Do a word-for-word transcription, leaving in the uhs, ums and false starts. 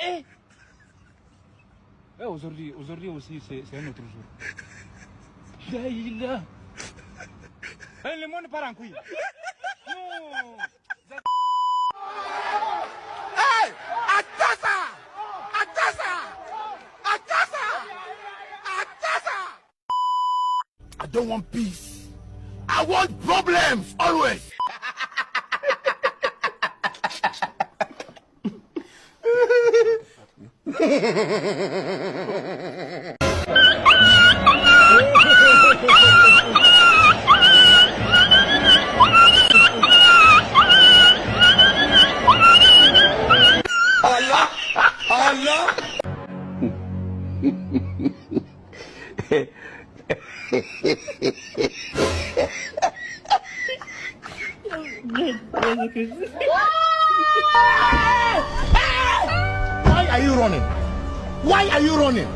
Eh. Eh, aujourd'hui, aujourd'hui aussi, c'est, c'est un autre jour. La ilaha. Eh, le monde part en couille. Non. Hey! Attends ça! Attends ça! Attends ça! Attends ça! I don't want peace. I want problems always. Allah! Allah! Why are you running? Why are you running?